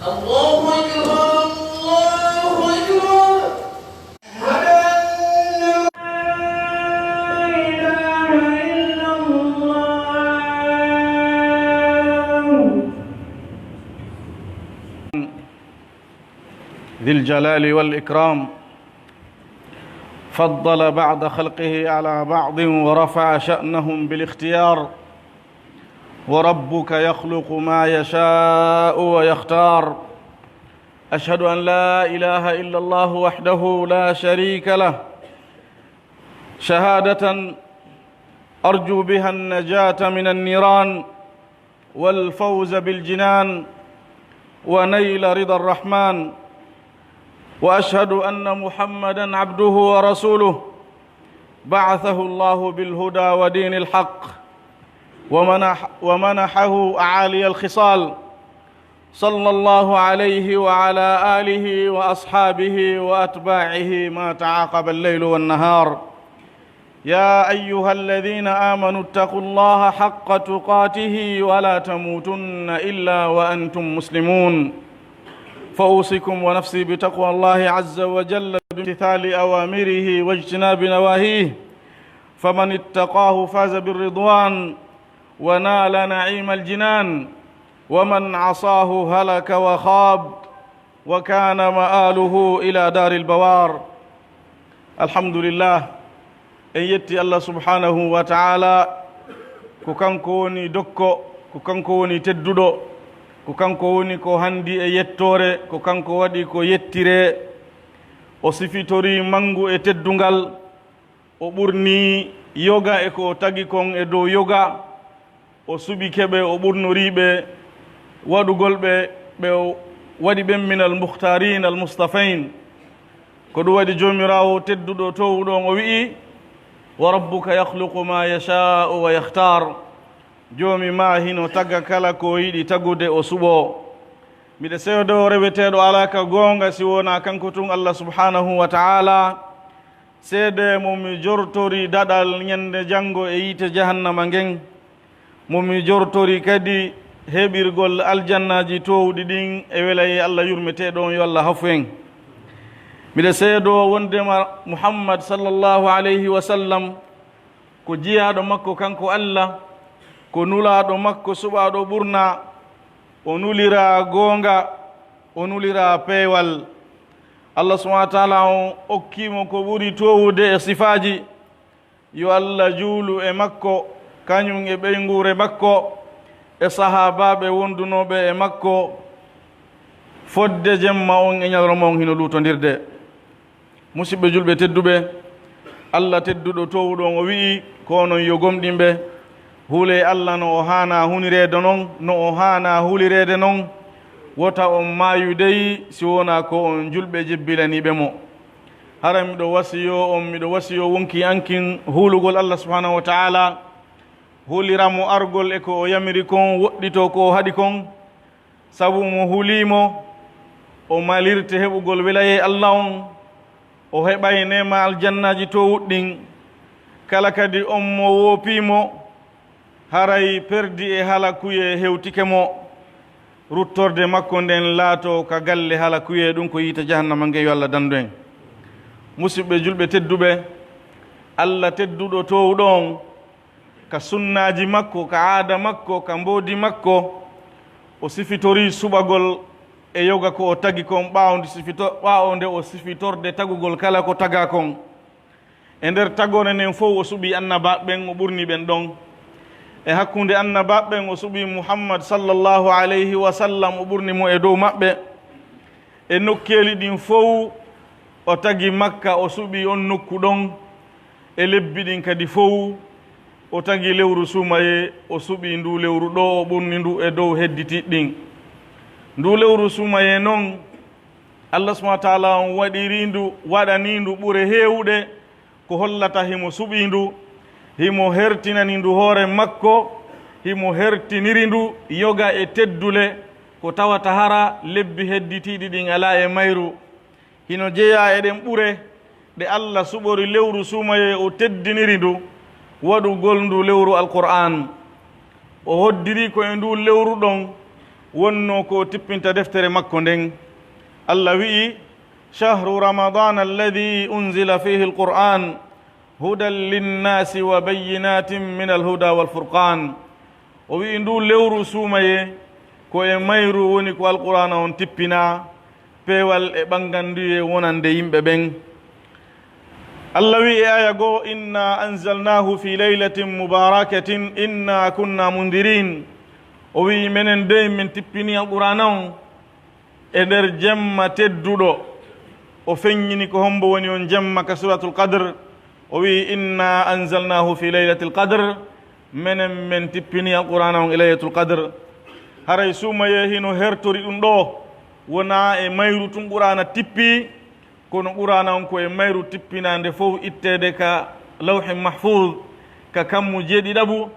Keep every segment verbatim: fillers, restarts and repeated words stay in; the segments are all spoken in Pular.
الله أكبر، الله أكبر. أشهد أن لا إله إلا الله. ذي الجلال والإكرام فضل بعض خلقه على بعض ورفع شأنهم بالاختيار، وربك يخلق ما يشاء ويختار. أشهد أن لا إله إلا الله وحده لا شريك له، شهادة أرجو بها النجاة من النيران والفوز بالجنان ونيل رضا الرحمن. وأشهد أن محمدا عبده ورسوله، بعثه الله بالهدى ودين الحق، ومنح-، ومنحه أعالي الخصال، صلى الله عليه وعلى آله وأصحابه وأتباعه ما تعاقب الليل والنهار. يا أيها الذين آمنوا اتقوا الله حق تقاته ولا تموتن إلا وأنتم مسلمون. فأوصيكم ونفسي بتقوى الله عز وجل بامتثال أوامره واجتناب نواهيه، فمن اتقاه فاز بالرضوان ونال نعيم الجنان، ومن عصاه هلك وخاب، وكان مآله إلى دار البوار. الحمد لله. En yetti Allah subhanahu wa ta'ala, ko kanko woni dokko, ko kanko woni tedduɗo, ko kanko woni ko handi e yettoore, ko kanko waɗi ko yettiree. O sifitori mangu e teddungal, o ɓurni yoga e ko o tagi kon e dow yoga, o suɓike ɓe, o ɓurnorii ɓe waɗugol ɓe, ɓe o waɗi ɓen minal muhtariin al mustafain. Ko ɗum waɗi Joomiraawo tedduɗo toowuɗo on o wi'i, "Wa rabbuka yakhluqu ma yasha'u wa yakhtar." Joomi maa hino taga kala ko o yiɗi tagude o suɓoo. Miɗo seedoo reweteeɗo alaa ka goonga si wonaa kanko tun Allah subhanahu wa ta'ala. Seede mo mi jortori daɗal ñande janngo e yiite jahannama ngen, mo mi jortori kadi heɓirgol aljannaaji toowɗi ɗin e welayee Allah yurmeteeɗo on, yo Allah hafu en. Miɗo seedoo wondema Muhammad sallallahu alayhi wa sallam ko jiyaaɗo makko kanko Allah, ko nulaaɗo makko suɓaaɗo ɓurna, o nuliraa goonga, o nuliraa peewal. Allah subhanahu wa ta'ala on okkii mo ko ɓuri toowude e sifaaji. Yo Allah juulu e makko, kañum e ɓeynguure makko, e sahaabaaɓe wondunooɓe e makko, fodde jemma on e ñalorma on hino luutondirde. Musidɓe julɓe tedduɓe, Allah tedduɗo toowuɗo on o wi'i, ko onon yo gomɗinɓe, hulee Allah no o haanaa hunireede non, no o haanaa hulireede non, wota on maayu dey si wonaa ko on julɓe jebbilaniiɓe mo. Hara miɗo wasiyoo on, miɗo wasiyoo wonkii an kin huulugol Allah subhanahu wa ta'ala, hulira mo argol e ko o yamiri kon, woɗɗitoo ko o haɗi kon, sabu mo hulii mo, o malirte heɓugol welayee Allah on, o heɓay neema aljannaaji toowuɗi ɗin. Kala kadi on mo woopii mo, haray perdi e halakuyee hewtike mo, ruttorde makko nden laatoo ka galle halakuyee, ɗun ko yiite jahannama ngen, yo Allah dandu en. Musidɓe julɓe tedduɓe, Allah tedduɗo toowuɗo on, ka sunnaaji makko, ka aada makko, ka mboodi makko, o sifitorii suɓagol e yoga ko o tagi kon ɓaawo nde sifito-, ɓaawo nde o sifitorde tagugol kala ko tagaa kon. E nder tagoore nden fow, o suɓii annabaaɓe ɓen, o ɓurni ɓen ɗon. E hakkunde annabaaɓe ɓen, o suɓii Muhammad sallallahu alayhi wa sallam, o ɓurni mo e dow maɓɓe. E nokkeeli ɗin fow, o tagi Makka, o suɓii on nokku ɗon. E lebbi ɗin kadi fow, o tagi lewru suumayee, o suɓii nduu lewru ɗoo, o ɓurni ndu e dow hedditiiɗi ɗin. Nduu lewru suumayee non, Allah subhanahu wa ta'ala on waɗirii ndu, waɗanii ndu ɓure heewuɗe ko hollata himo suɓii ndu, himo hertinani ndu hoore makko, Himo hertiniri ndu yoga e teddule, ko tawata hara lebbi hedditiiɗi ɗin alaa e mayru. Hino jeyaa e ɗen ɓure ɗe Alla suɓori lewru suumayee, o teddiniri ndu, waɗugol ndu lewru Alqur'aan. O hoddiri ko e nduu lewru ɗon wonnoo ko o tippinta deftere makko nden. Alla wi'i, "شهر رمضان الذي أنزل فيه القرآن هدى للناس وبينات من الهدى والفرقان." O wi'i nduu lewru suumayee, ko e mayru woni ko Alqur'aana on tippinaa, peewal e ɓannganduyee wonande yimɓe ɓen. Alla wi'i e aya goo, "إنا أنزلناه في ليلة مباركة إنا كنا منذرين." O wi'i, "Menen dey, men tippini Alqur'aana on e nder jemma tedduɗo." O feññini ko hombo woni on jemma ka Suuratul Qadr. O wi'i, "إنا أنزلناه في ليلة القدر." Menen men tippini Alqur'aana on e Laylatul Qadr. Haray suumayee hino hertori ɗun ɗoo, wonaa e mayru tun Qur'aana tippii, kono Qur'aana on ko e mayru tippinaa, nde fow itteede ka Lawhi Mahfuuz, ka kammu jeeɗiɗaɓu,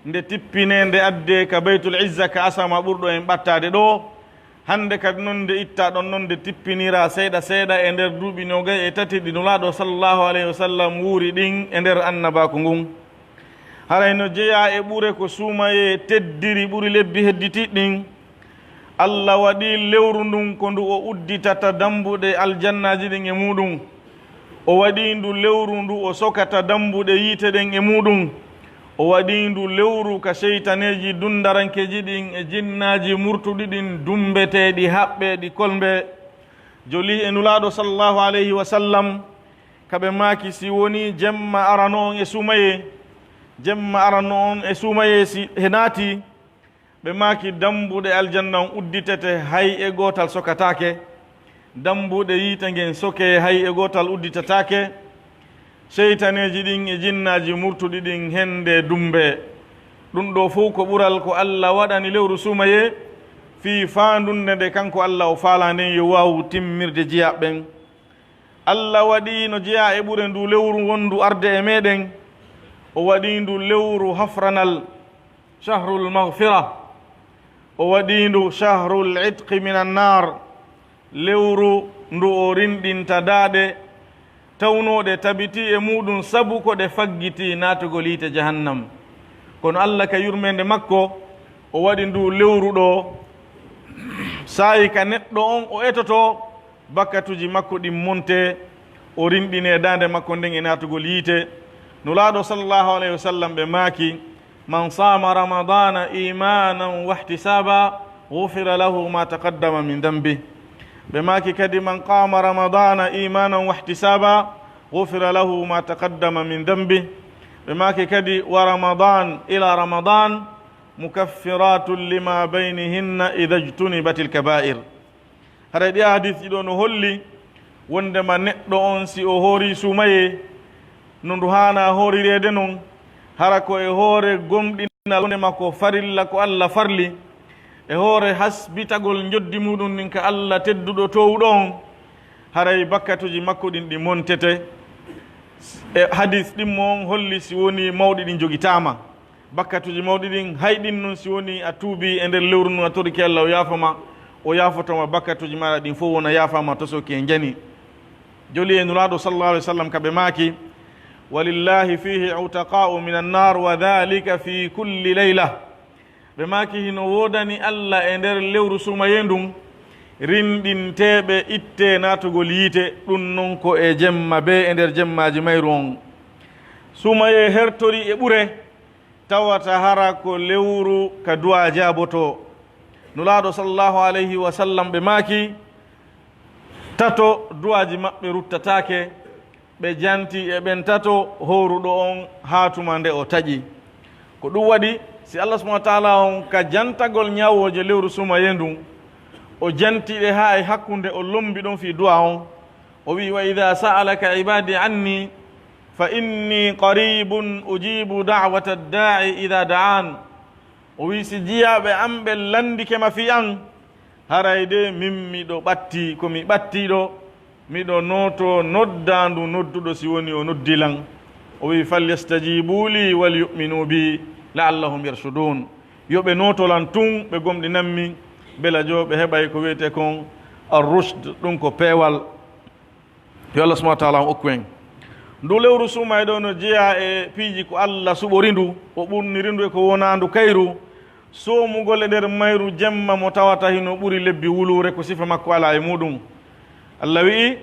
nde tippinee, nde addee ka Baytul Izza, ka asama ɓurɗo en ɓattaade ɗoo. Hannde kadi non, nde ittaa ɗon non, nde tippiniraa seeɗa seeɗa e nder duuɓi noogay e tati ɗi Nulaaɗo, sallallahu alayhi wa sallam, wuuri ɗin e nder annabaaku ngun. Haray no jeyaa e ɓure ko suumayee teddiri ɓuri lebbi hedditiiɗi ɗin. Alla waɗii lewru ndun ko ndu o udditata dambuɗe aljannaaji ɗin e muuɗum. O waɗii ndu lewru ndu o sokata dambuɗe yiite ɗen e muuɗum. O waɗii ndu lewru ka seytaneeji dundarankeeji ɗin e jinnaaji murtuɗi ɗin, dumbeteeɗi, haɓɓeeɗi, kolmbe. Jolii e Nulaaɗo, sallallahu alayhi wa sallam, ka ɓe maaki, si wonii jemma arano on e suumayee, jemma arano on e suumayee si he naatii, ɓe maaki, dambuɗe aljanna on udditete, hay e gootal sokataake. Dambuɗe yiite ngen sokee, hay e gootal udditataake. Seytaneeji ɗin e jinnaaji murtuɗi ɗin hende dumbee. Ɗun ɗoo fow ko ɓural ko Alla waɗani lewru suumayee, fii faandunde nde kanko Alla o faalaa nden yo waawu timmirde jiyaaɓe ɓen. Alla waɗii no jeyaa e ɓure nduu lewru wonndu arde e meɗen, o waɗii ndu lewru hafranal, shahrul maghfira, o waɗii ndu shahrul itqi minan naar, lewru ndu o rinɗinta daaɗe tawnooɗe tabitii e muuɗum sabu ko ɗe faggitii naatugol yiite jahannam. Kono Alla ka yurmeende makko, o waɗi nduu lewru ɗoo, saa'i ka neɗɗo on o etotoo, bakkatuuji makko ɗin montee, o rinɗinee daande makko nden e naatugol yiite. Nulaaɗo, sallallahu alayhi wa sallam, ɓe maaki, "من صام رمضان إيمانا واحتسابا غفر له ما تقدم من ذنبه." Ɓe maaki kadi, "من قام رمضان إيمانا واحتسابا غفر له ما تقدم من ذنبه." Ɓe maaki kadi, "ورمضان إلى رمضان مكفرات لما بينهن إذا اجتنبت الكبائر." Haray ɗii hadiisji ɗoo no holli wondema neɗɗo on, si o hoorii suumayee no ndu haanaa hoorireede non, hara ko e hoore gomɗinal wondema ko farilla ko Alla farli, e hoore hasbitagol njoddi muuɗum ndin ka Alla tedduɗo toowuɗo on, haray bakkatuuji makko ɗin ɗi montete. E hadiis ɗimmo on holli si wonii mawɗi ɗin jogitaama. Bakkatuuji mawɗi ɗin, hay ɗin nun, si wonii a tuubii e nder lewru ndun, a torike Alla, o yaafo ma, o yaafoto ma bakkatuuji maaɗa ɗin fow, wona yaafaama, tosoke e njani. Joli e Nulaaɗo, sallallahu alayhi wa sallam, ka ɓe maaki, "ولله فيه عتقاء من النار وذلك في كل ليلة." Ɓe maaki, "Hino woodani Alla e nder lewru suumayee ndun rinɗinteeɓe ittee naatugol yiite, ɗun non ko e jemma bee e nder jemmaaji mayru on." Suumayee hertori e ɓure, tawata hara ko lewru ka du'aa jaabotoo. Nulaaɗo, sallallahu alayhi wa sallam, ɓe maaki, tato du'aaji maɓɓe ruttataake, ɓe janti e ɓen tato hooruɗo on haa tuma nde o taƴi. Ko ɗun waɗi, si Allah subhanahu wa ta'ala on ka jantagol ñaawooje lewru suumayee ndun, o janti ɗe haa e hakkunde, o lombi ɗon fii du'aa on. O wi'i, "وإذا سألك عبادي عني فإني قريب أجيب دعوة الداع إذا دعان." O wi'i, "Si jiyaaɓe an ɓen lanndike ma fii an, haray de min miɗo ɓattii, ko mi ɓattiiɗo, miɗo nootoo noddaandu nodduɗo si wonii o noddii lan." O wi'i, "فليستجيبوا لي وليؤمنوا بي." لعلهم يرشدون. Yo ɓe nootolan tun, ɓe gomɗinammi, bela joo ɓe heɓay ko wi'etee kon ar-rushd, ɗun ko peewal. Yo Allah subhanahu wa ta'ala on okku en. Ndu lewru suumayee ɗoo no jeyaa e piiji ko Allah suɓori ndu, o ɓurniri ndu e ko wonaa ndu kayru, soomugol e nder mayru jemma mo tawata hino ɓuri lebbi wuluure, ko sifa makko alaa e muɗum. Allah wi'i,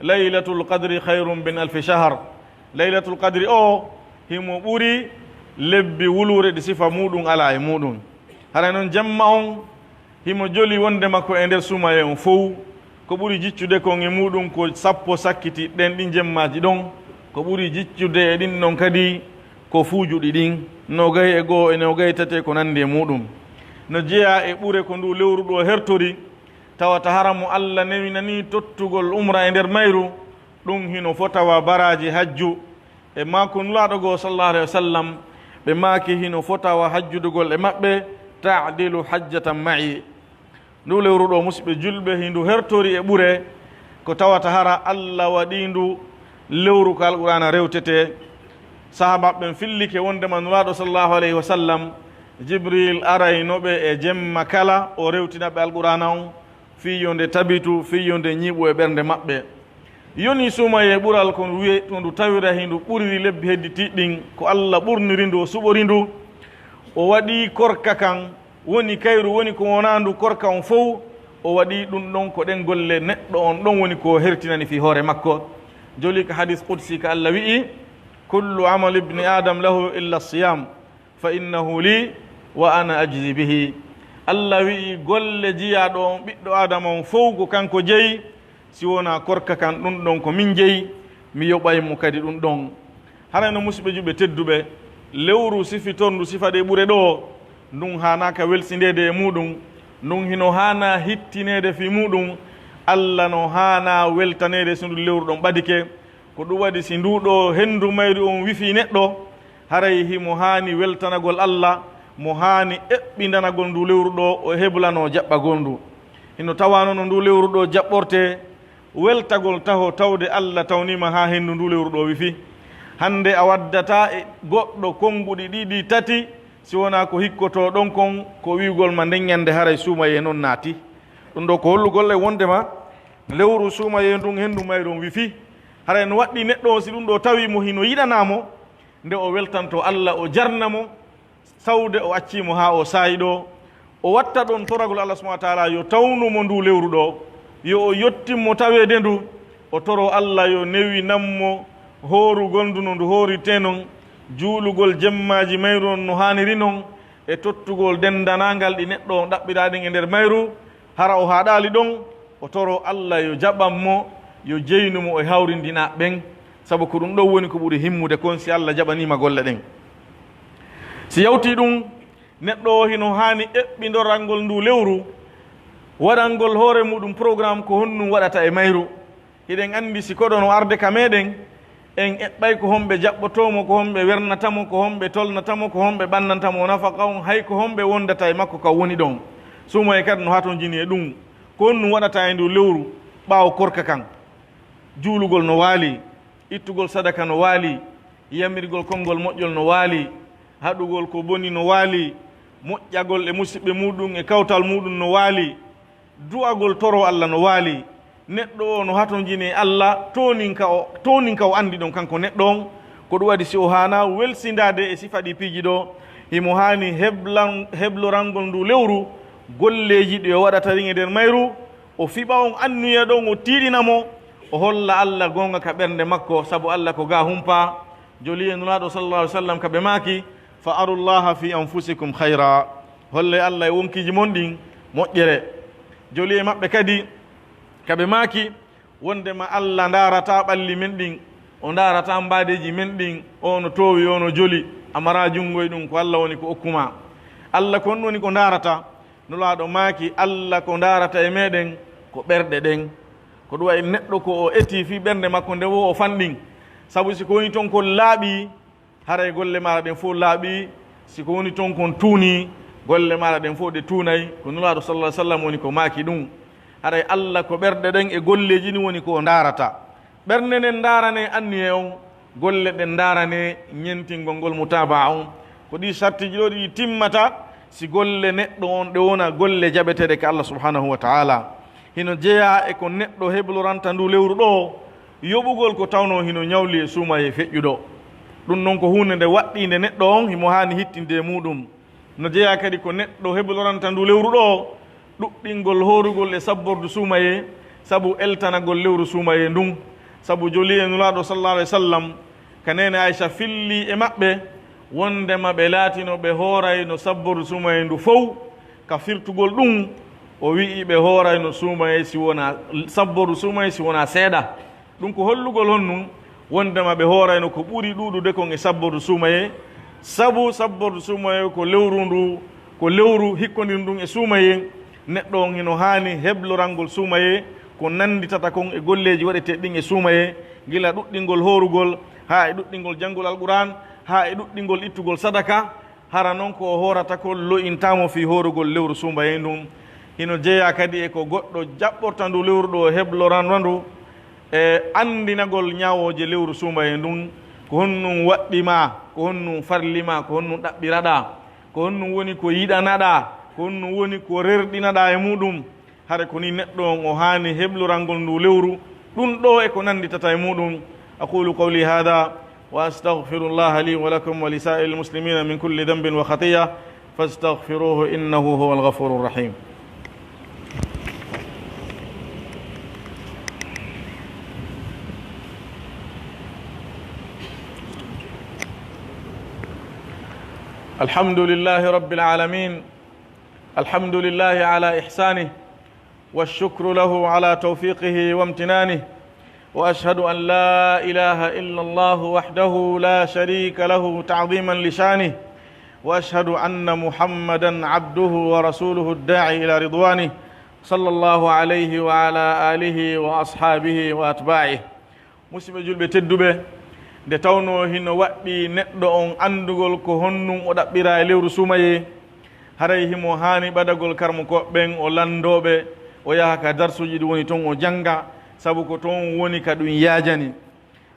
"Laylatul qadri khayrun min alfi shahr." Laylatul qadri o, himo ɓuri lebbi wuluure ɗi sifa muɗum alaa e muɗum. Haray non jemma on, himo joli wonndema ko e nder suumayee on fow. Ko ɓuri jiccude kon e muɗum ko sappo sakkitiiɗi ɗen, ɗin jemmaaji ɗon. Ko ɓuri jiccude e ɗin non kadi ko fuujuɗi ɗin, noogay e go'o e noogay tati e ko nanndi e muɗum. No jeyaa e ɓure ko ndu lewru ɗoo hertori, tawata hara mo Allah newinanii tottugol umra e nder mayru, ɗum hino fota wa baraaji hajju. E maaku Nulaaɗo goo, sallallahu alayhi wa sallam, ɓe maaki hino fota wa hajjudugol e maɓɓe, "Ta'dilu hajjatan ma'i." Ndu lewru ɗoo, musiɓɓe julɓe, hindu hertori e ɓure, ko tawata hara Allah waɗii ndu lewru ko Alqur'aana rewtetee. Sahaabaaɓe ɓen fillike wonndema Nulaaɗo, sallallahu alayhi wa sallam, Jibril arayno ɓe e jemma kala, o rewtina ɓe Alqur'aana on, fii yo nde tabitu, fii yo nde ñiiɓu e ɓernde maɓɓe. Yoni suumayee ɓural ko ndu wi'e, ko ndu tawira hindu ɓuriri lebbi hedditiiɗi ɗin, ko Alla ɓurniri ndu, o suɓori ndu, o waɗi korka kan, woni kayru, woni ko wonaa ndu korka on fow, o waɗi ɗun ɗon ko ɗen golle neɗɗo on ɗon woni ko hertinani fii hoore makko. Joli ka hadis qudsi ka Alla wi'i, "Kullu amali ibni Adam lahu illa siyam." "Fa innahu li wa ana ajzi bihi." Alla wi'i, "Golle jiyaaɗo on, ɓiɗɗo Aadama on fow, ko kanko jeyi, si wonaa korka kan, ɗun ɗon ko min jeyi, mi yoɓay mo kadi ɗun ɗon." Haray no, musiɓɓe juɓɓe tedduɓe, lewru sifitorndu sifa ɗe ɓure ɗoo, ndun haanaaka welsindeede e muuɗum, ndun hino haanaa hittineede fii muuɗum, Alla no haanaa weltaneede si ndu lewru ɗon ɓadike. Ko ɗun waɗi, si nduu ɗoo henndu mayru on wifii neɗɗo, haray himo haani weltanagol Alla, mo haani eɓɓindanagol ndu lewru ɗoo, o heblanoo jaɓɓagol ndu. Hino tawaa non no ndu lewru ɗoo jaɓɓortee, weltagol taho tawde Alla tawniima haa henndu ndu lewru ɗoo wifi. Hannde a waddataa e goɗɗo konnguɗi ɗiɗi, tati, si wonaa ko hikkotoo ɗon kon, ko wi'ugol ma nden ñannde haray suumayee non naati. Ɗun ɗoo ko hollugol en wonndema lewru suumayee ndun henndu mayru on wifi. Haray no waɗɗii neɗɗo on, si ɗun ɗoo tawii mo hino yiɗanaa mo, nde o weltantoo Alla, o jarna mo, sawde o accii mo haa o saayi ɗoo, o watta ɗon toragol Alla subhaanahu wa ta'aalaa yo tawnu mo ndu lewru ɗoo, yo o yottin mo taweede ndu, o toroo Alla yo newinan mo hoorugol ndu no ndu hoorirtee non, juulugol jemmaaji mayru on no haaniri non, e tottugol denndanaangal ɗi neɗɗo on ɗaɓɓiraa ɗin e nder mayru, hara o haaɗaali ɗon, o toroo Alla yo jaɓan mo, yo jeynu mo e hawrindinaaɓe ɓen, sabu ko ɗun ɗon woni ko ɓuri himmude kon si Alla jaɓanii ma golle ɗen. Si yawtii ɗun, neɗɗo o hino haani eɓɓindorangol ndu lewru, waɗangol hoore muuɗum programme ko honɗun waɗata e mayru. Hiɗen anndi si koɗo no arde ka meɗen, en eɓɓay ko homɓe jaɓɓotoo mo, ko homɓe wernata mo, ko homɓe tolnata mo, ko homɓe ɓannanta mo nafaka on, hay ko homɓe wondata e makko ka woni ɗon. Suumayee kadi no hatonjini e ɗun. Ko honɗun waɗata e ndu lewru ɓaawo korka kan? Juulugol no waali, ittugol sadaka no waali, yamirgol konngol moƴƴol no waali, haɗugol ko boni no waali, moƴƴagol e musiɓɓe muuɗum e kawtal muuɗum no waali. Du'agol toroo Alla no waali. Neɗɗo o no hatonjini e Alla, tooninka o, tooninka o anndi ɗon kanko neɗɗo on. Ko ɗun waɗi si o haanaa welsindaade e sifa ɗii piiji ɗoo, himo haani heblan-, heblorangol ndu lewru, golleeji ɗi o waɗata ɗin e nder mayru, o fiɓa on anniya ɗon, o tiiɗina mo, o holla Alla goonga ka ɓernde makko, sabu Alla ko gaa humpaa. Joli e Nulaaɗo sallallaahu alayhi wa sallam ka ɓe maaki, "Fa arullaha fi anfusikum khayra." Hollee Alla e wonkiiji mon ɗin moƴƴere. Joli e maɓɓe kadi ka ɓe maaki, wonndema Alla ndaarataa ɓalli men ɗin, o ndaarataa mbaadeeji men ɗin, o no toowi, o no joli, a maraa junngo e ɗun, ko Alla woni ko okku maa. Alla kon woni ko ndaarata. Nulaaɗo maaki, Alla ko ndaarata e meɗen ko ɓerɗe ɗen. Ko ɗun waɗi neɗɗo ko o etii fii ɓernde makko nden wo o fanɗin. Sabu si ko woni ton kon laaɓii, haray golle maaɗa ɗen fow laaɓii. Si ko woni ton kon tuunii, golle maaɗa ɗen fow ɗe tuunay. Ko Nulaaɗo sallallaahu alayhi wa sallam woni ko maaki ɗun. Haray Alla ko ɓerɗe ɗen e golleeji ɗin woni ko o ndaarata. Ɓernde nden ndaaranee anniya on, golle ɗen ndaaranee ñentingol ngol mutaabaa on. Ko ɗii sartiiji ɗoo ɗiɗi timmata si golle neɗɗo on ɗe wona golle jaɓeteeɗe ka Allah subhanahu wa ta'ala. Hino jeyaa e ko neɗɗo hebloranta ndu lewru ɗoo, yoɓugol ko tawnoo hino ñawli e suumayee feƴƴuɗo. Ɗun non ko huunde nde waɗɗiinde neɗɗo on himo haani hittinde e muuɗum. No jeyaa kadi ko neɗɗo hebloranta ndu lewru ɗoo, ɗuɗɗingol hoorugol e sabbordu suumayee, sabu eltanagol lewru suumayee ndun. Sabu jolii e Nulaaɗo sallallahu alaihi wasallam, ka neene Aisha filli e maɓɓe, wondema ɓe laatino ɓe hoorayno sabbordu suumayee ndu fow, ka firtugol ɗun, o wi'i ɓe hoorayno suumayee si wonaa, sabbordu suumayee si wonaa seeɗa. Ɗun ko hollugol honɗun? Wondema ɓe hoorayno ko ɓuri ɗuuɗude kon e sabbordu suumayee, sabu sabbordu suumayee ko lewru ndu, ko lewru hikkondiru ndun e suumayee. Neɗɗo on hino haani heblorangol suumayee ko nannditata kon e golleeji waɗeteeɗi ɗin e suumayee, gila ɗuɗɗingol hoorugol, haa e ɗuɗɗingol janngol Alqur'aan, haa e ɗuɗɗingol ittugol sadaka. Hara non ko o hoorata kon lo'intaa mo fii hoorugol lewru suumayee ndun. Hino jeyaa kadi e ko goɗɗo jaɓɓorta ndu lewru ɗoo, hebloranoo ndu, e anndinagol ñaawooje lewru suumayee ndun, ko honɗun waɗɗi maa, ko honɗun farli maa, ko honɗun ɗaɓɓiraɗaa, ko honɗun woni ko yiɗanaɗaa, ko honɗun woni ko rerɗinaɗaa e muuɗum. Hara ko nii neɗɗo on o haani heblorangol ndu lewru, ɗun ɗoo e ko nannditata e muuɗum. أقول قولي هذا وأستغفر الله لي ولكم ولسائر المسلمين من كل ذنب وخطيئة فاستغفروه إنه هو الغفور الرحيم. الحمد لله رب العالمين. الحمد لله على إحسانه، والشكر له على توفيقه وامتنانه، وأشهد أن لا إله إلا الله وحده لا شريك له تعظيما لشانه، وأشهد أن محمدا عبده ورسوله الداعي إلى رضوانه، صلى الله عليه وعلى آله وأصحابه وأتباعه. Musiɓɓe julɓe tedduɓe, nde tawnoo hino waɗɗii neɗɗo on anndugol ko honɗun o ɗaɓɓiraa e lewru suumayee, haray himo haani ɓadagol karamokooɓe ɓen o lanndoo ɓe, o yaha ka darsuuji ɗi woni ton o jannga, sabu ko ton woni ka ɗun yaajani.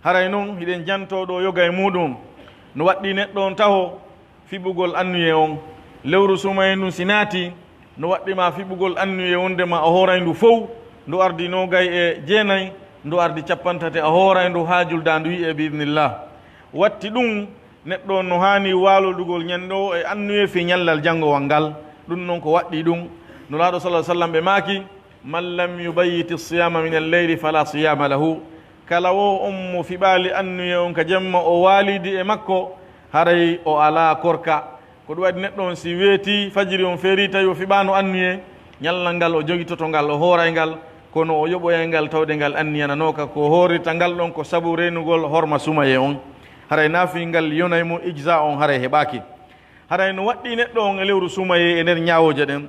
Haray non hiɗen jantoo ɗoo yoga e muuɗum, no waɗɗii neɗɗo on taho fiɓugol anniyee on. Lewru suumayee ndun si naatii, no waɗɗi maa fiɓugol anniyee wondema a hooray ndu fow, ndu ardi noogay e jeenay, ndu ardi cappantate a hooray ndu haa juldaa ndu yi'ee bi idnillah. Watti ɗun, neɗɗo on no haani waalodugol ñande o e anniyee fii ñallal janngowal ngal. Ɗun non ko waɗɗii ɗun. Nulaaɗo sallallahu alaihi wasallam ɓe maaki, "Man lam yubayyiti siyama min al-layli fala siyama lahu." Kala wo on mo fiɓaali anniyee on ka jemma, o waalidi e makko, haray o alaa korka. Ko ɗun waɗi neɗɗo on si weetii, fajiri on feerii, tawi o fiɓaano anniyee, ñallal ngal o jogitoto ngal, o hooray ngal, kono o yoɓoyay ngal tawde ngal anniyananooka ko hoorirta ngal ɗon ko sabu reenugol horma suumayee on. Haray naafii ngal yonay mo, ijza on haray heɓaaki. Haray no waɗɗii neɗɗo on e lewru suumayee e nder ñaawooje ɗen,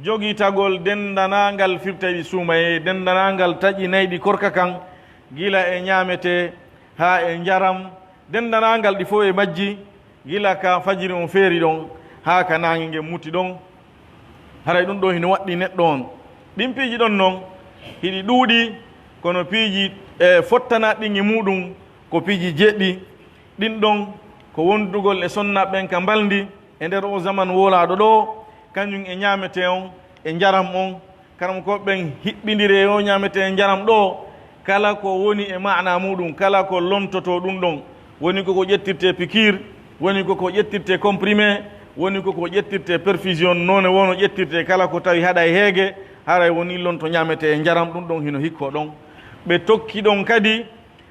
jogitagol dendanaangal firtayɗi suumayee, dendanaangal taƴinayɗi korka kan, gila e ñaametee haa e njaram, dendanaangal ɗi fow e majji, gila ka fajiri on feeri ɗon, haa ka naange ngen muti ɗon. Haray ɗun ɗoo hino waɗɗii neɗɗo on. Ɗin piiji ɗon non, hiɗi ɗuuɗi, kono piiji, e, fottanaaɗi ɗin e muuɗum ko piiji jeɗɗi. Ɗin ɗon ko wondugol e sonnaaɓe ɓen ka mbalndi e nder oo zaman woolaaɗo ɗoo, kañum e ñaametee on e njaram on. Karamokooɓe ɓen hiɓɓindiri e oo ñaametee e njaram ɗoo, kala ko woni e maanaa muuɗum, kala ko lontotoo ɗun ɗon, woni ko ko ƴettirtee pikiir, woni ko ko ƴettirtee comprimé, woni ko ko ƴettirtee perfusion, noone woo no ƴettirtee kala ko tawi haɗay heege, haray wonii lonto ñaametee e njaram, ɗun ɗon hino hikkoo ɗon. Ɓe tokki ɗon kadi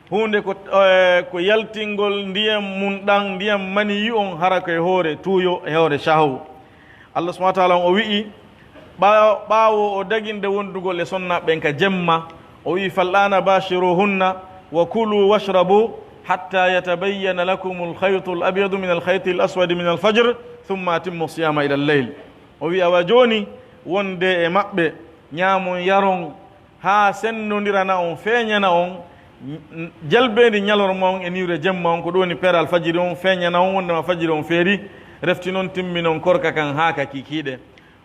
huunde ko, eh, ko yaltingol ndiyam mun ɗan, ndiyam maniyu on, hara ko e hoore tuuyo, e hoore cahow. Allah subhanahu wa ta'ala on o wi'i, ɓa-, ɓaawo o daginde wondugol e sonnaaɓe ɓen ka jemma, o wi'i, "Fal-aana baashiruuhunna wa kuluu washrabu hatta yatabayyana lakumul khaytul abyadu minal khaytil aswadi minal fajr, thumma atimmu siyaama ilal layl." O wi'i, "Awa jooni, wonde e maɓɓe, ñaamon, yaron, haa sennondirana on, feeñana on, n-, n-, jalbeendi ñalorma on e niwre jemma on, ko ɗun woni peeral fajiri on, feeñana on wondema fajiri on feeri, refti non timminon korka kan haa ka kiikiiɗe."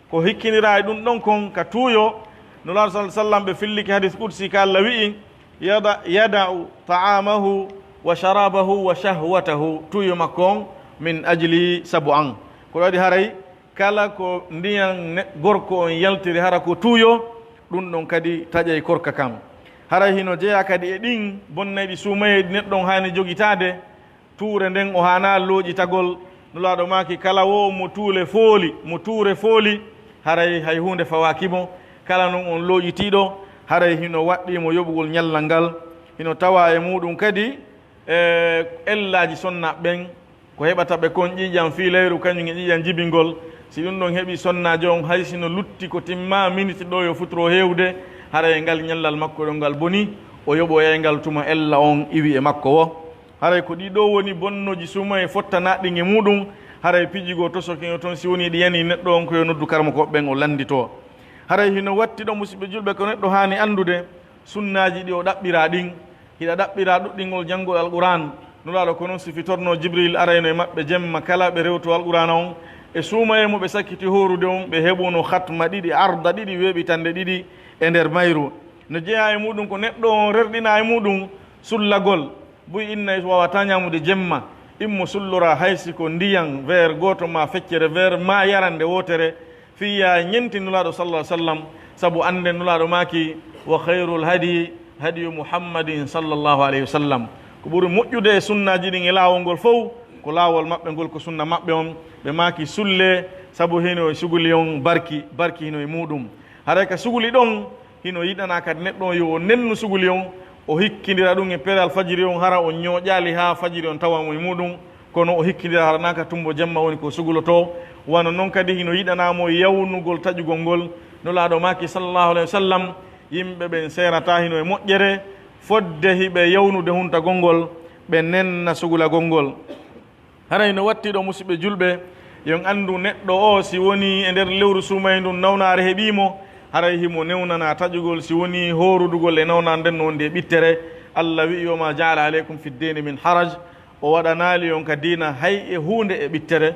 Ko hikkiniraa e ɗun ɗon kon ka tuuyo, Nulaaɗo sallallahu alaihi wasallam ɓe fillike hadis qudsi ka Allah wi'i, "Yada-, yada'u ta'amahu wa sharabahu wa shahwatahu." Tuuyo makko on, Min ajli, sabu an. Ko waɗi haray kala ko ndiyan ne-, gorko on yaltiri hara ko tuuyo, ɗun ɗon kadi taƴay korka kan. Haray hino jeyaa kadi e ɗin bonnayɗi suumayee ɗi neɗɗo on haani jogitaade, tuure nden o haanaa looƴitagol. Nulaaɗo maaki, kala wo mo tuule fooli, mo tuure fooli, haray hay huunde fawaaki mo. Kala non on looƴitiiɗo, haray hino waɗɗii mo yoɓugol ɲallal ngal. Hino tawaa e muuɗum kadi, e ellaaji sonnaaɓe ɓen, ko heɓata ɓe kon ƴiiƴan fiilayru, kaɲum e ƴiiƴan jibingol. Si ɗum ɗon heɓii sonnaajo on, hay si no lutti ko timmaa miniti ɗoo yo futuro heewde, haray ngal ɲallal makko ɗon ngal bonii, o yoɓoyay ngal tuma ella on iwi e makko woo. Haray ko ɗii ɗoo woni bonnooji suumayee fottanaaɗi ɗin e muuɗum, haray piji goo tosoke o ton, si wonii ɗi yanii neɗɗo on, ko yo noddu karamokooɓe ɓen o lannditoo. Haray hino watti ɗoo, musiɓɓe julɓe, ko neɗɗo haani anndude sunnaaji ɗi o ɗaɓɓiraa ɗin. Hiɗa ɗaɓɓiraa ɗuɗɗingol janngol Alqur'aan. Nulaaɗo ko non sifitornoo, Jibriil arayno e maɓɓe jemma kala ɓe rewtoo Alqur'aana on. E suumayee mo ɓe sakkiti hoorude on, ɓe heɓuno khatma ɗiɗi, arda ɗiɗi, weeɓitannde ɗiɗi e nder mayru. No jeyaa e muuɗum ko neɗɗo on rerɗinaa e muuɗum sullagol. Buy inna waawataa ɲaamude jemma, immo sullora hay si ko ndiyan veer gooto maa feccere veer maa yarannde wootere, fii yo a ɲenti Nulaaɗo sallallaahu alayhi wa sallam, sabu annden Nulaaɗo maaki, "Wa khayrul hadyi hadyu Muhammadin sallallaahu alayhi wa sallam." Ko ɓuri moƴƴude e sunnaaji ɗin e laawol ngol fow, ko laawol maɓɓe ngol, ko sunna maɓɓe on. Ɓe maaki, "Sullee, sabu hino e suguli on barki, barki hino e muuɗum." Haray ka suguli ɗon, hino yiɗanaa kadi neɗɗo on yo o nennu suguli on, o hikkindira ɗum e pere alfajiri on, hara o ɲooƴaali haa fajiri on tawa mo e muuɗum, kono o hikkindira hara naa ka tumbo jemma woni ko sugulotoo. Wano non kadi hino yiɗanaa mo yawnugol taƴugol ngol. Nulaaɗo maaki, sallallaahu alayhi wa sallam, yimɓe ɓen seerataa hino e moƴƴere, fodde hiɓe yawnude huntagol ngol, ɓe nenna sugulagol ngol. Haray no watti ɗoo, musiɓɓe julɓe, yo en anndu neɗɗo oo, si wonii e nder lewru suumayee ndun nawnaare heɓii mo, haray himo newnanaa taƴugol, si wonii hoorudugol e nawnaare nden no wondi e ɓittere. Alla wi'i, "Wa maa ja'ala alaykum fid diini min haraj." O waɗanaali on ka diina hay e huunde e ɓittere.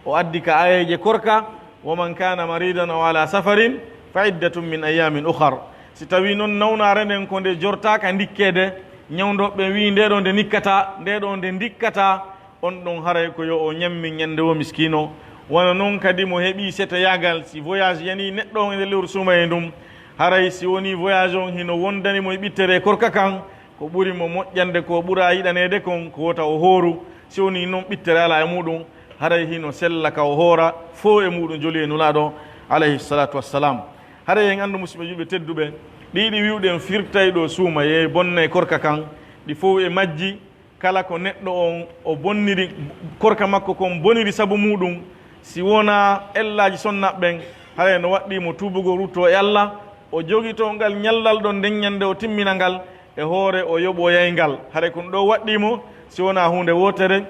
O addi ka aayeeje korka, "Wa man kaana mariidan aw alaa safarin fa iddatun min ayyaamin ukhar." Si tawii non nawnaare nden ko nde jortaaka ndikkeede, ɲawndooɓe ɓen wi'i, "Ndee ɗoo nde nikkataa, ndee ɗoo nde ndikkataa," on ɗon haray ko yo o ɲammin ɲande woo miskiino. Wano non kadi mo heɓii seteyaagal, si voyage yanii neɗɗo on e nder lewru suumayee ndun, haray si wonii voyage on hino wondani mo e ɓittere e korka kan, ko ɓuri mo moƴƴande, ko ɓuraa yiɗaneede kon, ko wota o hooru. Si wonii non ɓittere alaa e muuɗum, haray hino sella ka o hoora, fow e muuɗum joli e Nulaaɗo, alayhi salaatu wassalaam. Haray en anndu, musiɓɓe julɓe tedduɓe, ɗii ɗi wi'uɗen firtay ɗoo suumayee, bonnay korka kan, ɗi fow e majji, kala ko neɗɗo on o bonniri korka makko kon boniri sabu muuɗum, si wonaa ellaaji sonnaaɓe ɓen, haray no waɗɗii mo tuubugol ruttoo e Alla, o jogitoo ngal ɲallal ɗon nden ɲande o timmina ngal, e hoore o yoɓoyay ngal. Haray ko ɗum ɗoo waɗɗii mo, si wonaa huunde wootere,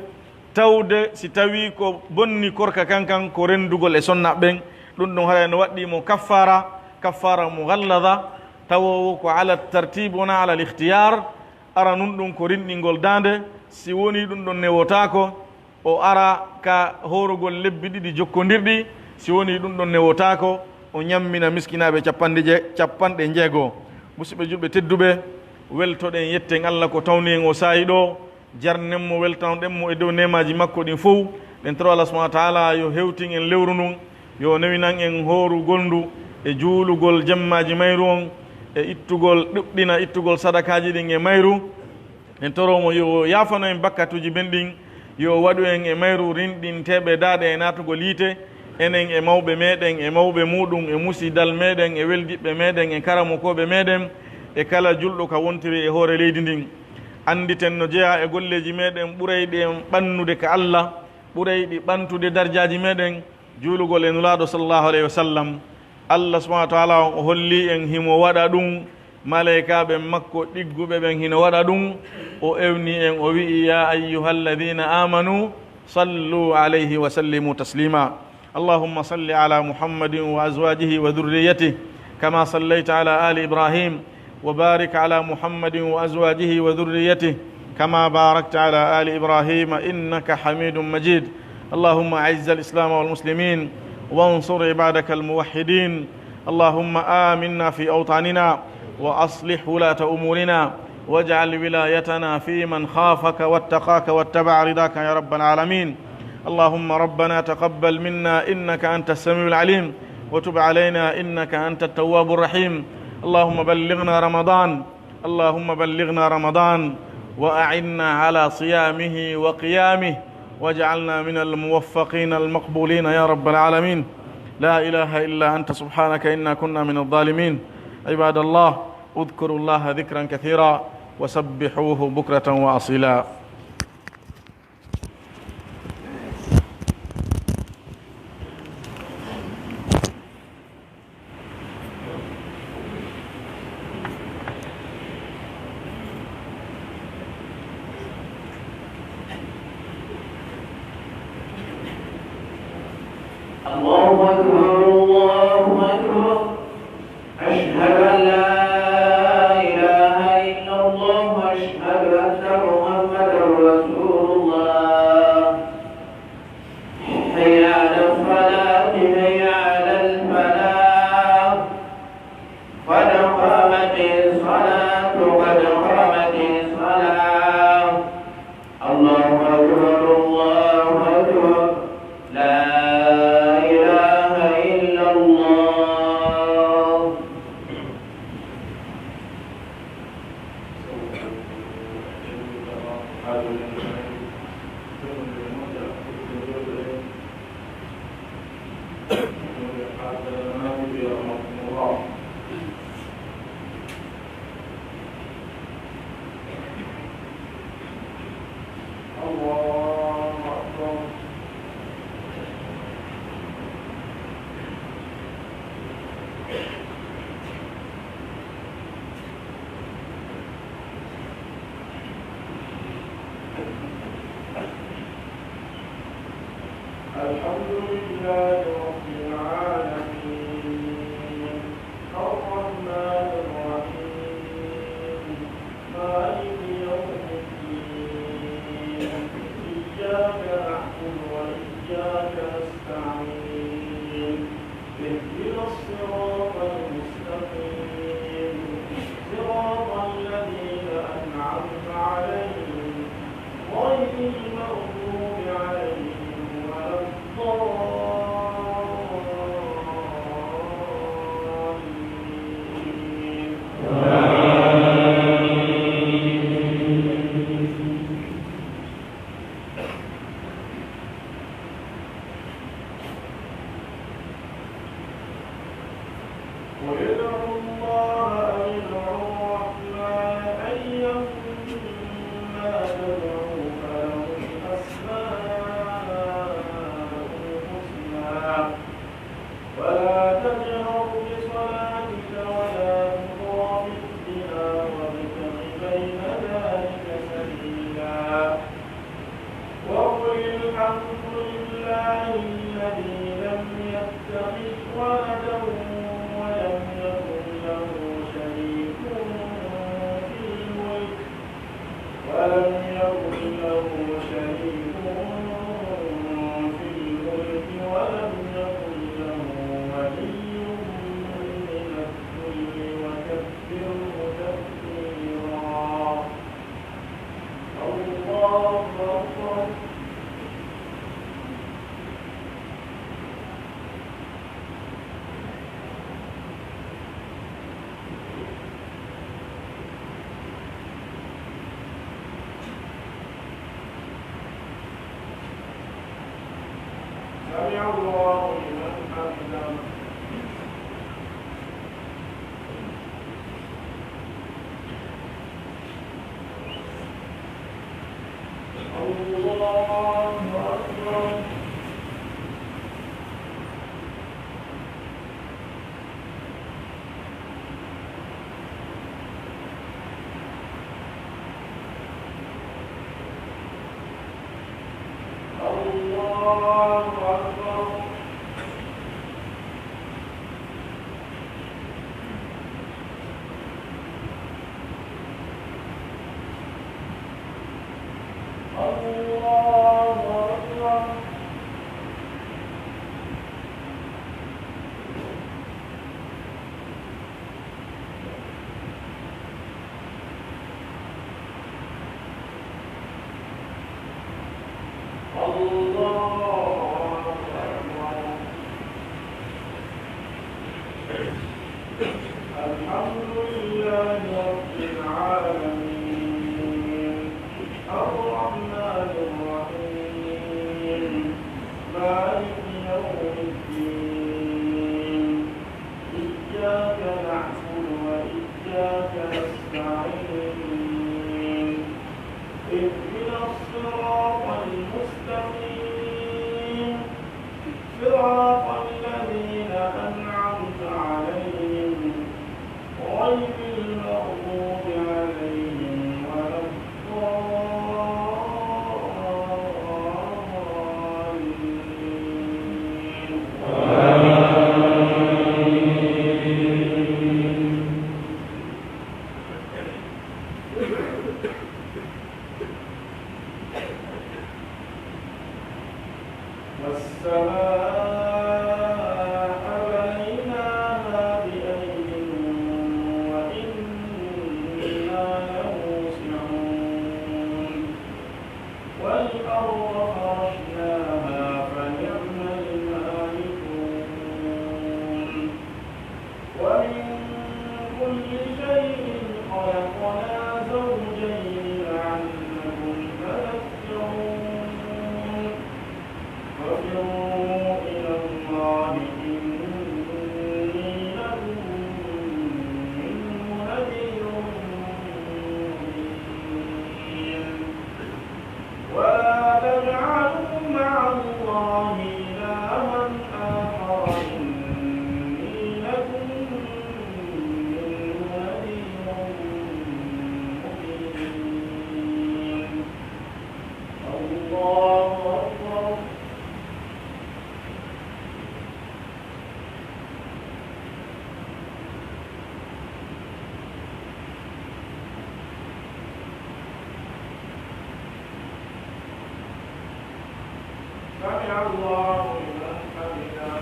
tawde si tawii ko bonni korka kan kan ko renndugol e sonnaaɓe ɓen, ɗum ɗon haray no waɗɗii mo kaffaara, kaffaara mughallada, tawoowo ko ala tartiib wonaa ala al-ikhtiyaar, Aranun ɗun ko rinɗingol daande, si wonii ɗun ɗon newotaako, o ara ka hoorugol lebbi ɗiɗi jokkondirɗi, si wonii ɗun ɗon newotaako, o ɲammina miskinaaɓe capanɗe je-, capanɗe njeego. Musiɓɓe julɓe tedduɓe, weltoɗen, yetten Alla ko tawni en oo saa'i ɗoo, jarnen mo, weltanoɗen mo e dow neemaaji makko ɗin fow. Ɗen toro Alla subhaanahu wa ta'aalaa yo hewtin en lewru ndun, yo newinan en hoorugol ndu e juulugol jemmaaji mayru on, e ittugol, ɗuɗɗina ittugol sadakaaji ɗin e mayru. En toro mo yo yaafano en bakkatuuji men ɗin, yo waɗu en e mayru rinɗinteeɓe daaɗe e naatugol yiite, enen e mawɓe meɗen, e mawɓe muuɗum, e musidal meɗen, e weldiɓɓe meɗen, e karamokooɓe meɗen, e kala julɗo ka wontiri e hoore leydi ndin. Annditen no jeyaa e golleeji meɗen ɓurayɗi en ɓannude ka Alla, ɓurayɗi ɓantude darjaaji meɗen, juulugol e Nulaaɗo sallallaahu alayhi wa sallam. Alla subhaanahu wa ta'aalaa on o hollii en himo waɗa ɗun, maleykaaɓe makko ɗigguɓe ɓen hino waɗa ɗun, o ewni en o wi'i, "Yaa ayyuhal ladiina aamanuu, sallu alayhi wa sallimu tasliima." Allahumma salli ala Muhammadin wa azwaajihi wa dhurriyyatihi, kama sallayta ala ali Ibrahim, وبارك على محمد وأزواجه وذريته كما باركت على آل إبراهيم إنك حميد مجيد. اللهم أعز الإسلام والمسلمين وانصر عبادك الموحدين. اللهم آمنا في أوطاننا وأصلح ولاة أمورنا واجعل ولايتنا في من خافك واتقاك واتبع رضاك يا رب العالمين. اللهم ربنا تقبل منا إنك أنت السميع العليم، وتب علينا إنك أنت التواب الرحيم. اللهم بلغنا رمضان، اللهم بلغنا رمضان، وأعنا على صيامه وقيامه، واجعلنا من الموفقين المقبولين يا رب العالمين. لا إله إلا أنت سبحانك إنا كنا من الظالمين. عباد الله، اذكروا الله ذكرا كثيرا وسبحوه بكرة وأصيلا. الله أكبر، الله أكبر. أشهد أن لا إله إلا الله، أشهد أن محمدا رسول الله. حي على الصلاة، حي على الفلاح. قد قامت الصلاة، قد قامت الصلاة. الله أكبر، الله أكبر. لا إله إلا الله. الله أكبر. الحمد لله رب العالمين. الرحمن الرحيم. مالك يوم الدين. إياك نعبد وإياك نستعين. اهدنا الصراط المستقيم. صراط الذين أنعمت عليهم غير المغضوب عليهم ولا الضالين. قل ادعوا الله أو ادعوا الرحمن، أيما تدعوا فله الأسماء الحسنى. ولا تجهر بصلاتك ولا تخافت بها وابتغ بين ذلك سبيلا. وقل الحمد لله الذي لم يتخذ ولدا ولم يكن له شريك في الملك، ولم يكن له شريك في الملك، ولم يكن له ولي من الذل، وكبره تكبيرا. الله أكبر. سمع الله لمن حمده. الله أكبر. الله أكبر. الله أكبر. الله والسماء بنيناها بأيد وإنا لموسعون. والأرض فرشناها فنعم الماهدون. ومن كل شيء خلقنا زوجين لعلكم تذكرون. ففروا إلى الله إني لكم منه نذير مبين. ولا تجعلوا مع الله إلها آخر إني لكم منه نذير مبين. الله أكبر. سمع الله لمن حمده.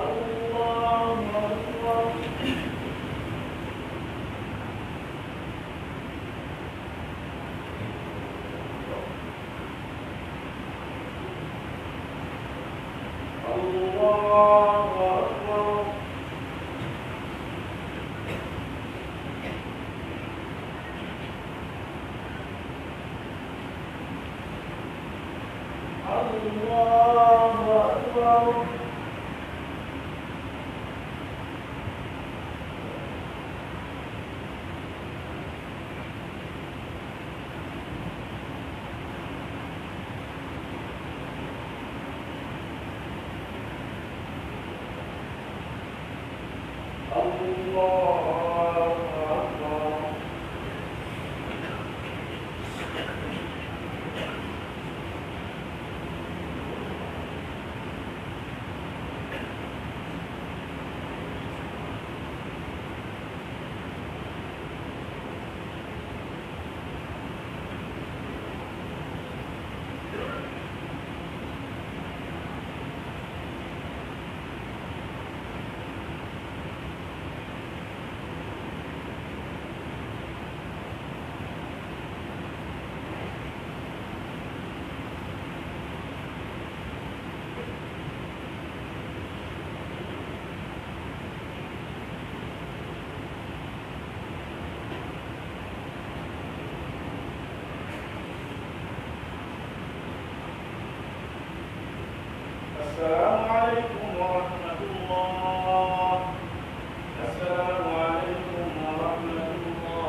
الله أكبر. الله أكبر. الله أكبر. الله أكبر. السلام عليكم ورحمة الله. السلام عليكم ورحمة الله.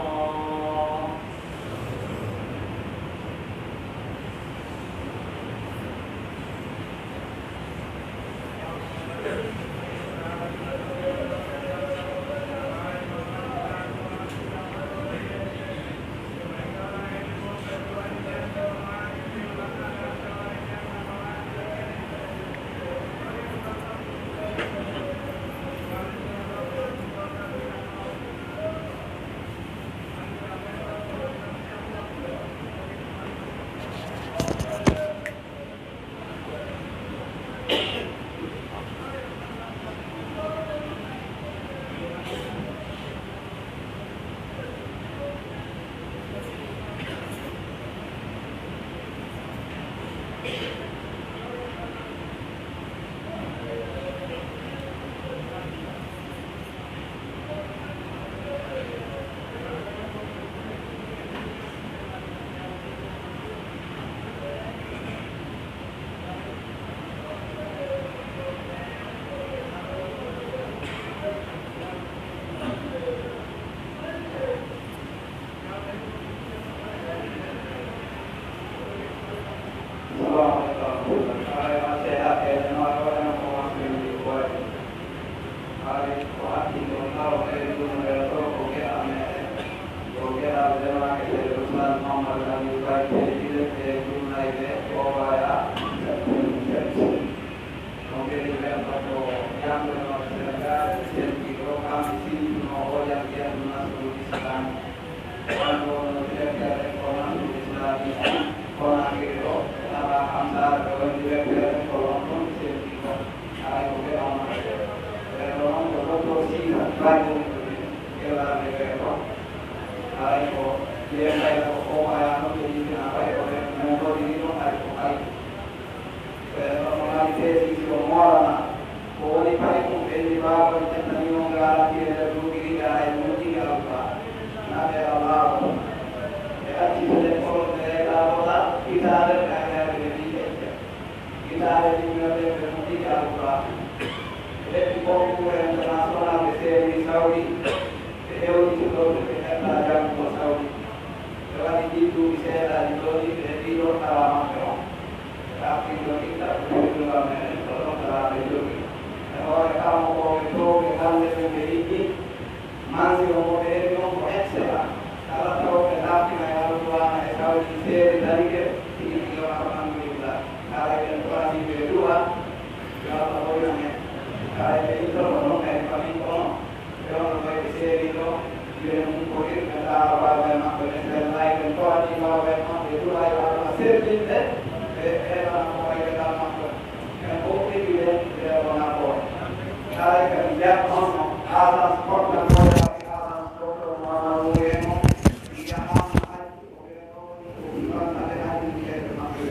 Bañi, yalla ɓe ɓe ko. Haray ko yen ɓay ko ko aya non ɓe yimɓe na ɓay ko ɓe men ko ɗiɗi ɗon ay ko ay. Ɓe ɗon no mari teesi si o moorana. Ko woni pay ɗum ɓe ndi baagol tettani on garanti e nder duuɓi ɗiɗi ay moƴƴini Alba. Na ɓe Allahu. Ɓe acci ɓe nden kono ɓe reeɗa ɗoɗa, hitaade ɓe ay ay ɓe ndi fecca. Hitaande ɗimminooɓe ɓe moƴƴini Alqur'aana. Ɓe heɓi concours international, ɓe seeni Saudi, ɓe hewti ɗo, ɓe heɓta janngo Saudi. Ɓe waɗi ɗii duuɓi seeɗaaji ɗoo ɗi, ɓe heɓi ɗon tawa maɓɓe on. Ɓe arti ɗon itta, ɓe heɓi ɗon meɗen, ko ɗon tawa ɓe jogii. E hoore karamokooɓe toowɓe hannde ɓen ɓe yimɓe, Mansi on mo ɓe heɓi on ko excellent. Kala taw ɓe laaɓtina e Alqur'aana e tawti seede darike, tigi tigi on alhamdulillah. Haray ɓen ko adii ɓe du'a, yo Allah hoynan en. Haray ɓe ittoto ɗon kadi famin kono, ɓe on no ɓe seedi ɗo, ɓe mum ko irɓe ndaara baawɓe maɓɓe ɓe sellay, ɓen ko adii baawɓe maɓɓe du'a yo Allah sellin ɓe, ɓe heɓana ko wayɓe ɗan maɓɓe. Ɓen fof ɓe ɓe wonaa ko. Haray kadi jaɓ on no agence porte ko yaaki agence docteur Mama Moureno, wiya on no acci ko ɓe ɗo woni ko ɗi bannale hannde wiyeede maɓɓe.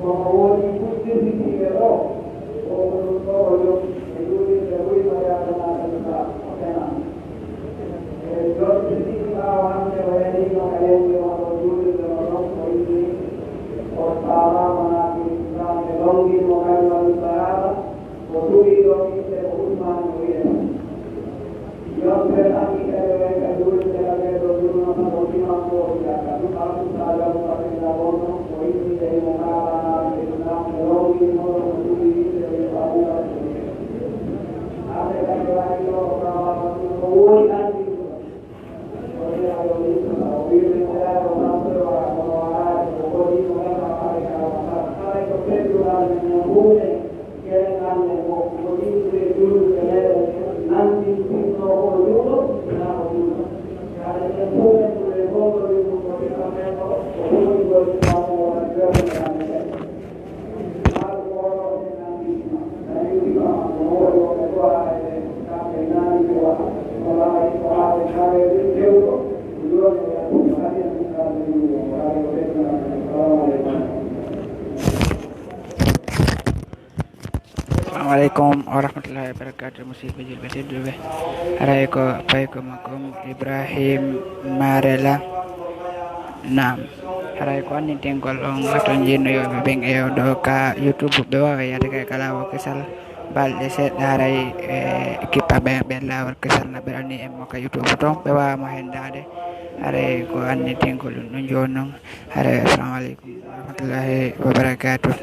Kono woni ɓurtirtitiiɓe ɗo, ko ko ɗum ɗo o jokki e juulirde buy Mariama Naɓe Musa o fenan. E jonte ɗiɗi ɓaawo hannde o yariino ka yannde makko juulirde no ɗon o inni, o faamaama naɓe Islam ɓe longii mo kalimatu sahaada, o tuwi ɗon innde ko Usmaan o wiyete. Yontere tan, ɓe kadi ɓe ka juulirde ka ɓe ɗo juulno tan o imam ko o wiya ka ɗum Abdou Sadio Aboubacar Diallo wonno o inni e mo kaala naɓe Islam ɓe longii mo ɗon o tuwi innde o wiya ko Aboubacar o wiyete. Hannde kadi ɓe waɗi ɗo ko faamaama ɗum ko woodi anndi. Assalamu alaikum wa rahmatullahi wa barakatuh, musidɓe julɓe tedduɓe. Haray ko payko makko Ibrahim Marela. Naam. Haray ko annitingol on laton jinnuyooɓe ɓen e ɗo ka YouTube, ɓe waawa yaade kay ka laawol kesal. Balɗe seeɗa haray e kippa ɓe, ɓe laawol kesal na ɓe ɗon ni en mo ka YouTube ton, ɓe waawa mo hendaade. Haray ko annitingol ɗum ɗum jooni non. Haray, assalamu alaikum wa rahmatullahi wa barakatuh.